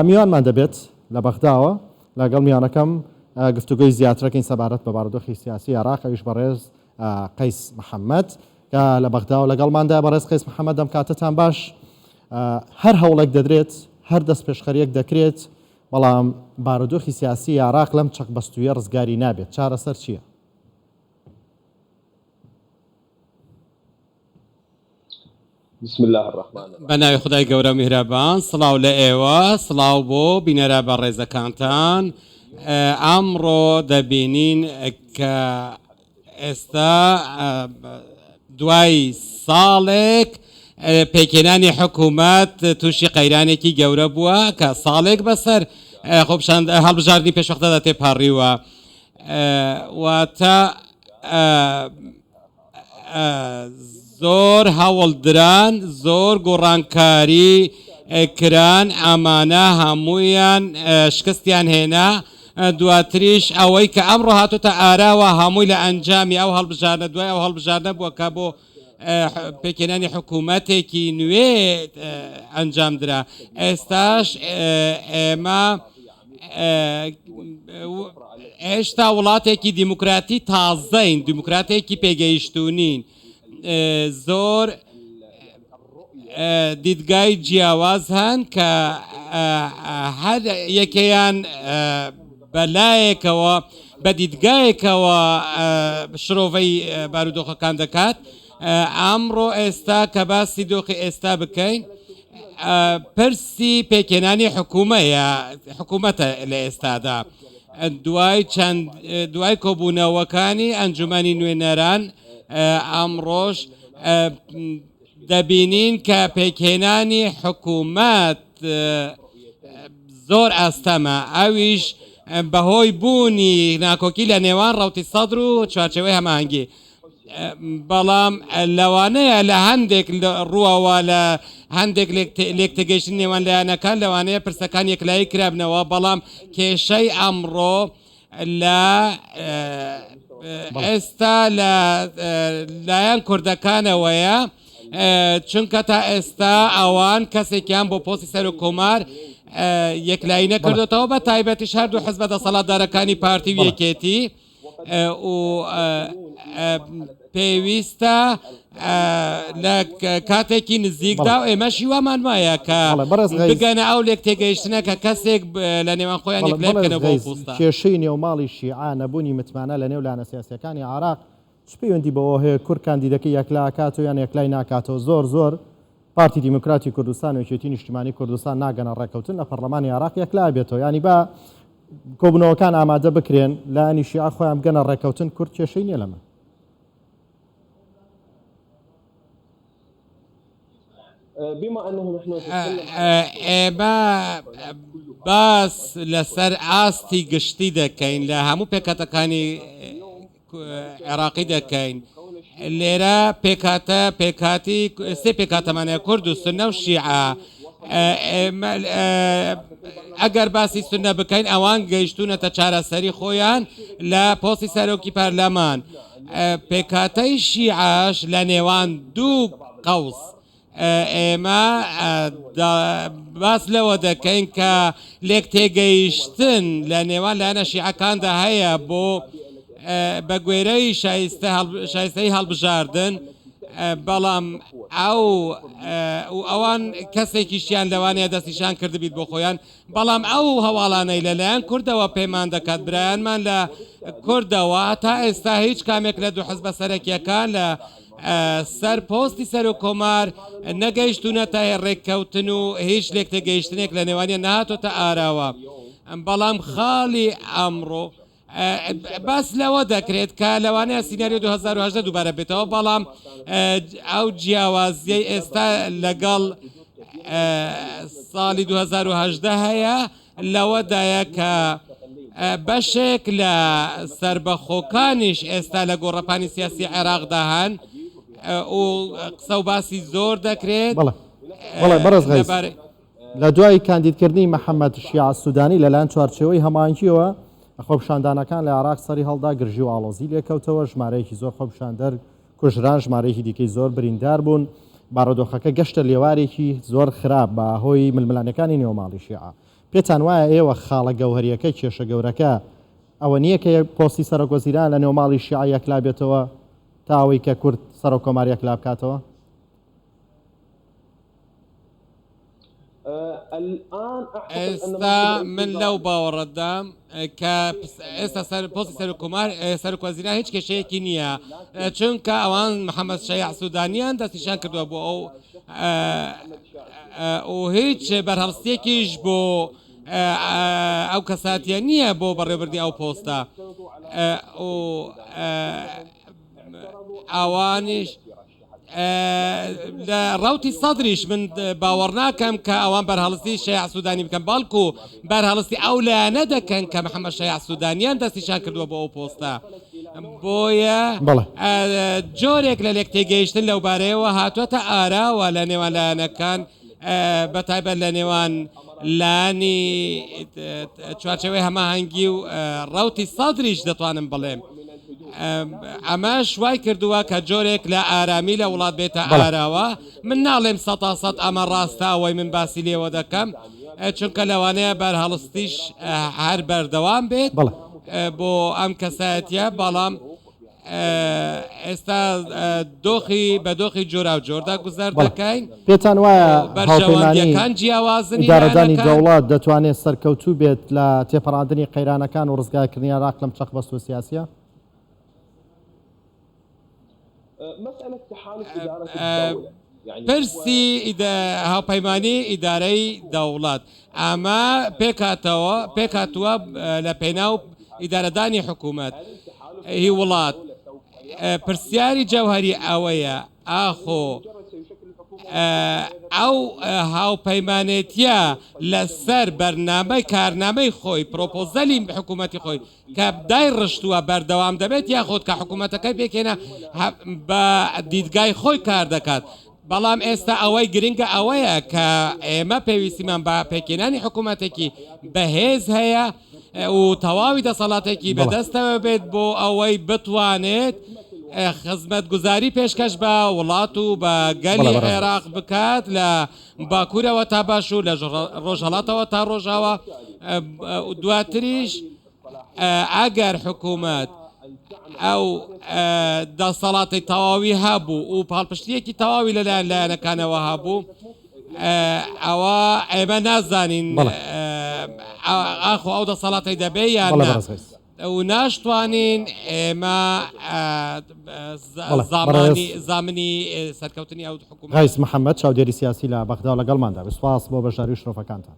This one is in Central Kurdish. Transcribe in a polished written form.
میوانمان دەبێت لە بەغداوە، لەگەڵ میوانەکەم گفتوگۆی زیاترەکەین سەبارەت بە بارودۆخی سیاسی عێراق، ئەویش بەڕێز قەیس محەممەد کە لە بەغداوە لەگەڵماندایە. بەڕێز قەیس محەممەد ئەم کاتەتان باش. هەر هەوڵێک دەدرێت، هەر دەستپێشخەرییەک دەکرێت، بەڵام بارودۆخی سیاسی عێراق لەم چەقبەستوویە ڕزگاری نابێت، چارەسەر چییە؟ بسم اللە الرحمن الرحیم. بە ناوی خودای گەورە و میهرەبان سڵاو لە ئێوە سڵاو بۆ بینەرە بەڕێزەکانتان ئەمڕۆ دەبینین کە ئێستا دوای ساڵێک پێکهێنانی حکوومەت تووشی قەیرانێکی گەورە بووە کە ساڵێک بەسەر خۆپیشان هەڵبژاردنی پێشوەختەدا تێپەڕیوە واتە زۆر هەوڵدران، زۆر گۆڕانکاری کران، ئەمانە هەموویان شکستیان هێنا، دواتریش ئەوەی کە ئەمڕۆ هاتۆتە ئاراوە هەمووی لە ئەنجامی ئەو هەڵبژاردنە دوای ئەو هەڵبژاردنە بووە کە بۆ پێکهێنانی حکوومەتێکی نوێ ئەنجامدرا. ئێستاش ئێمە هێشتا وڵاتێکی دیموکراتی تازەین، دیموکراتێکی پێگەیشتوو نین. زۆر دیدگای جیاواز هەن کە هەر یەکەیان بەلایەکەوە بە دیدگایەکەوە شرۆڤەی بارودۆخەکان دەکات. ئەمڕۆ ئێستا کە باسی دۆخی ئێستا بکەین پرسی پێکهێنانی حکوومەیە حکوومەتە لە ئێستادا دوای چەند دوای کۆبوونەوەکانی ئەنجومەنی نوێنەران ئەمڕۆژ دەبینین کە پێکهێنانی حکوومەت زۆر ئاستەمە ئەویش بەهۆی بوونی ناکۆکی لە نێوان ڕەوتی سەدر و چوارچێوەی هەماهەنگی بەڵام لەوانەیە لە هەندێک ڕووەوە لە هەندێک لێکتێگەیشتن نێوان لایەنەکان لەوانەیە پرسەکان یەکلایی کرابنەوە، بەڵام کێشەی ئەمڕۆ لە ئێستا لە لایەن کوردەکانەوەیە، چونکە تا ئێستا ئەوان کەسێکیان بۆ پۆستی سەرۆک کۆمار یەکلایی نەکردوێتەوە، بە تایبەتیش هەردوو حزبە دەسەڵاتدارەکانی پارتی و یەکێتی. و پێویستە لە کاتێکی نزیکدا و ئێمەش هیوامان وایە کە بگەنە ئەو لێک تێگەیشتنە کە کەسێک لە نێوان خۆیان یەکلای بکەنەوە بۆ پۆستە. کێشەی نێوماڵی شیعە، نەبوونی متمانە لە نێو لایەنە سیاسییەکانی عێراق چ پەیوەندی بەوە هەیە کورد کاندیدەکەی یەکلا ئەکاتەوە یان یەکلای ناکاتەوە؟ زۆر زۆر پارتی دیموکراتی کوردستان و یەکێتی نیشتیمانی کوردستان ناگەنە ڕێککەوتن لە پەرلەمانی عێراق یەکلا بێتەوە، یانی با کۆبوونەوەکان ئامادە بکرێن، لایەنی شیعە خۆیان بگەنە ڕێککەوتن، کورد کێشەی نییە لەمە. ئێمە باس لەسەر ئاستی گشتی دەکەین لە هەموو پێکهاتەکانی عێراقی دەکەین لێرە پێکهاتە پێکهاتی سێ پێکهاتەمان هەیە کورد و سوننە و شیعە ئەگەر باسی سوننە بکەین ئەوان گەیشتوونەتە چارەسەری خۆیان لە پۆستی سەرۆکی پەرلەمان پێکهاتەی شیعەش لە نێوان دوو قەوس ئێمە باس لەوە دەکەین کە لێکتێگەیشتن لە نێوان لایەنە شیعەکاندا هەیە بۆ بە گوێرەی شایستەی هەڵبژاردن، بەڵام ئەو ئەوان کەسێکیشیان لەوانەیە دەستنیشان کردبیت بۆ خۆیان، بەڵام ئەو هەواڵانەی لەلایەن کوردەوە پێمان دەکات برایانمان لە کوردەوە تا ئێستا هیچ کامێک لە دوو حزبە سەرەکیەکان لە سەر پۆستی سەرۆک کۆمار نەگەیشتونەتە ڕێککەوتن و هیچ لێکتێگەیشتنێک لە نێوانیان نەهاتۆتە ئاراوە بەڵام خاڵی ئەمڕۆ باس لەوە دەکرێت کە لەوانەیە سیناریۆ 2018 دووبارە بێتەوە، بەڵام ئەو جیاوازیەی ئێستا لەگەڵ ساڵی 2018 هەیە لەوەدایە کە بەشێک لە سربەخۆکانیش ئێستا لە گۆڕەپانی سیاسی عێراقدا هەن و قسە و باسی زۆر دەکرێت. بەڵێ بەڕێز غەیس، لە دوای کاندیدکردنی محەممەد شیاع سوودانی لەلایەن چوارچێوەی هەماهەنگییەوە، خۆپیشاندانەکان لە عێراق سەری هەڵدا، گرژی و ئاڵۆزی لێکەوتەوە، ژمارەیەکی زۆر خۆپیشاندەر کوژران، ژمارەیەکی دیکەی زۆر بریندار بوون، بارودۆخەکە گەشتە لێوارێکی زۆر خراپ بە هۆی ململانێکانی نێو ماڵی شیعە. پێتان وایە ئێوە خاڵە گەوهەرییەکە، کێشە گەورەکە ئەوە نییە کە پۆستی سەرۆکوەزیران لە نێو ماڵی شیعە یەکلا بێتەوە تا ئەوەی کە کورد سەرۆککۆمار یەکلا بکاتەوە؟ ئێستا من لەو باوەڕەدام کە ئێستا سەر پۆستی سەرۆککۆمار سەرۆکوەزیران هیچ کێشەیەکی نییە چونکە ئەوان محەممەد شەیاع سوودانیان دەستنیشان کردووە بۆ ئەو و هیچ بەرهەڵستیەکیش بۆ ئەو کەساتیە نییە بۆ بەڕێوبردنی ئەو پۆستە و ئەوانیش لە ڕەوتی سەدریش من باوەڕ ناکەم کە ئەوان بەرهەڵستی شەیاع سوودانی بکەن بەڵکو بەرهەڵستی ئەو لایەنە دەکەن کە محەممەد شەیاع سوودانیان دەستنیشان کردووە بۆ ئەو پۆستە بۆیە جۆرێک لە لێک تێگەیشتن لەو بارەیەوە هاتووەتە ئاراوە لە نێوان لایەنەکان بە تایبەت لە نێوان لایەنی چوارچێوەی هەماهەنگی و ڕەوتی سەدریش دەتوانم بڵێم ئەمەش وای کردووە کە جۆرێک لە ئارامی لە وڵات بێتە ئاراوە من ناڵێم سەتا سەد ئەمە ڕاستە ئەوەی من باسی لێوە دەکەم چونکە لەوانەیە بەرهەڵستیش هەر بەردەوام بێت بۆ ئەم کەسایەتیە بەڵام ئێستا دۆخی بە دۆخی جۆراوجۆردا گوزەر دەکەین. پێتان وایە هاوپەیمانی بەرژەوەندییەکان جیاوازن ئیدارەدانی لایەنەکان؟ دەوڵەت دەتوانێت سەرکەوتوو بێت لە تێپەڕاندنی قەیرانەکان و ڕزگارکردنی عێراق لەم چەقبەستووە سیاسییە؟ پرسی هاوپەیمانی ئیدارەی دەوڵەت ئەمە پێکهاتەوە پێکهاتووە لە پێناو ئیدارەدانی حکوومەت هی وڵات. پرسیاری جەوهەری ئەوەیە ئاخۆ ئەو هاوپەیمانێتیە لەسەر بەرنامەی کارنامەی خۆی پرۆپۆزەلی حکوومەتی خۆی کە دایڕشتووە بەردەوام دەبێت یاخود کە حکوومەتەکەی پێکهێنا بە دیدگای خۆی کار دەکات. بەڵام ئێستا ئەوەی گرنگە ئەوەیە کە ئێمە پێویستیمان بە پێکهێنانی حکوومەتێکی بەهێز هەیە و تەواوی دەسەڵاتێکی بەدەستەوە بێت بۆ ئەوەی بتوانێت خزمەتگوزاری پێشکەش بە وڵات و بە گەلی عێراق بکات لە باکوورەوە تا باشوور، لە ڕۆژهەڵاتەوە تا ڕۆژاوا، دواتریش ئەگەر حکوومەت ئەو دەسەڵاتی تەواوی هەبوو و پاڵپشتیەکی تەواوی لەلایەن لایەنەکانەوە هەبوو ئەوە ئێمە نازانین ئاخۆ ئەو دەسەڵاتی دەبێ یان نا. و ناشتوانین ئێمە زامنی سەرکەوتنی ئەو حکوومەت. غەیس محەمەد، چاودێری سیاسی لە بەغدا لەگەڵماندا بێت. سوپاس بۆ بەشداری و شرۆڤەکانتان.